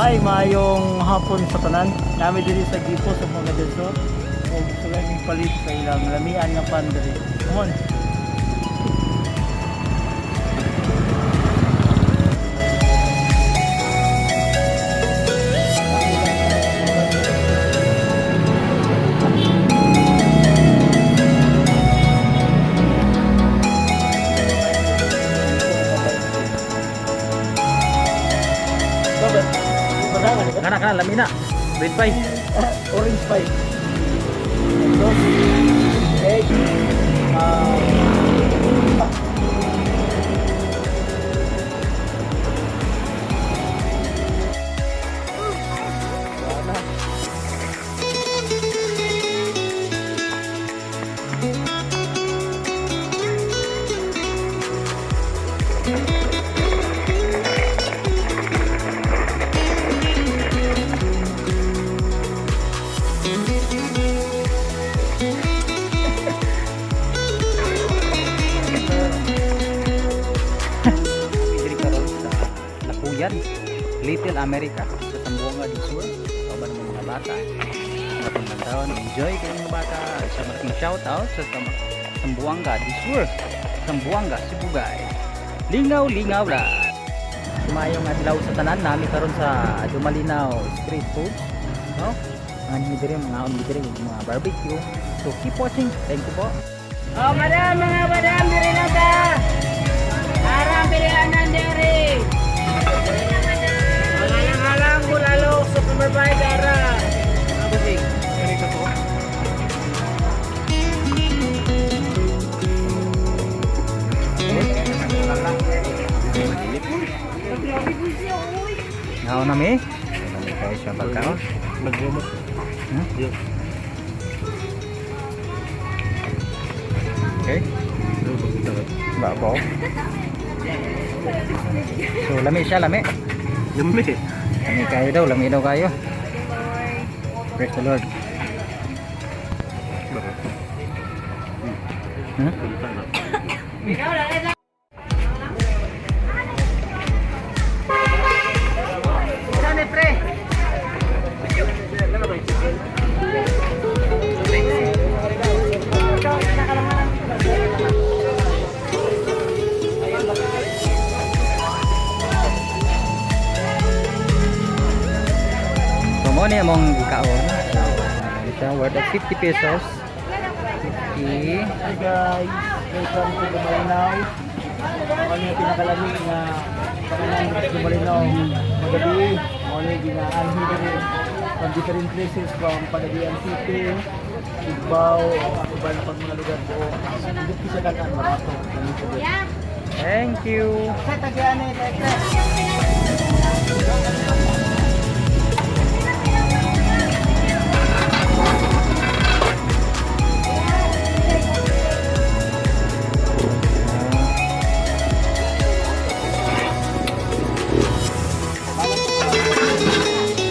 Hi, maayong hapon sa tanan. Naa mi diri sa Gipo sa mga del Sur. Ug sulay mig palit sa ilang lamian nga pan diri. Come on. Kana kana lami na. Bread pie. Orange pie. Dos, egg, wala. Diri karon sa Lapuyan, Little America, sa Zamboanga del Sur. Kauban ng mga bata. Mga taon, enjoy kayo, mga bata. Sa malaking shout out sa Zamboanga del Sur. Zamboanga, Sibugay. Lingaw, lingaw la. Sumayong adlaw sa tanan, naa mi karon sa Dumalinao Street Food. No? Mga ni diri, mga on diri, mga barbecue. So keep watching. Thank you po. Oh, madam, mga madam, diri na ta. Arang pilihanan diri. Alang-alang bulalo, soup number 5, ara. Ganito to. Ngaon na mi. Lami kayo siya pagkaon. Nagumot. Hmm? Okay. Babaw. So lami siya, lami. Lami. Lami kayo daw, lami daw kayo. Praise the Lord. Hmm? Saan pre? So mo ni among gikaon. So, siya worth of 50 pesos. 50. Hi guys, welcome to Dumalinao. Ano yung pinakalami nga pangalan sa Dumalinao magabi. Mo ni ginaanhi diri from different places, from Panagian City, Tigbao, ang iba na pang mga lugar buo. Dito sa Kanan, Marato. Thank you. Sa tagian ni Tekre.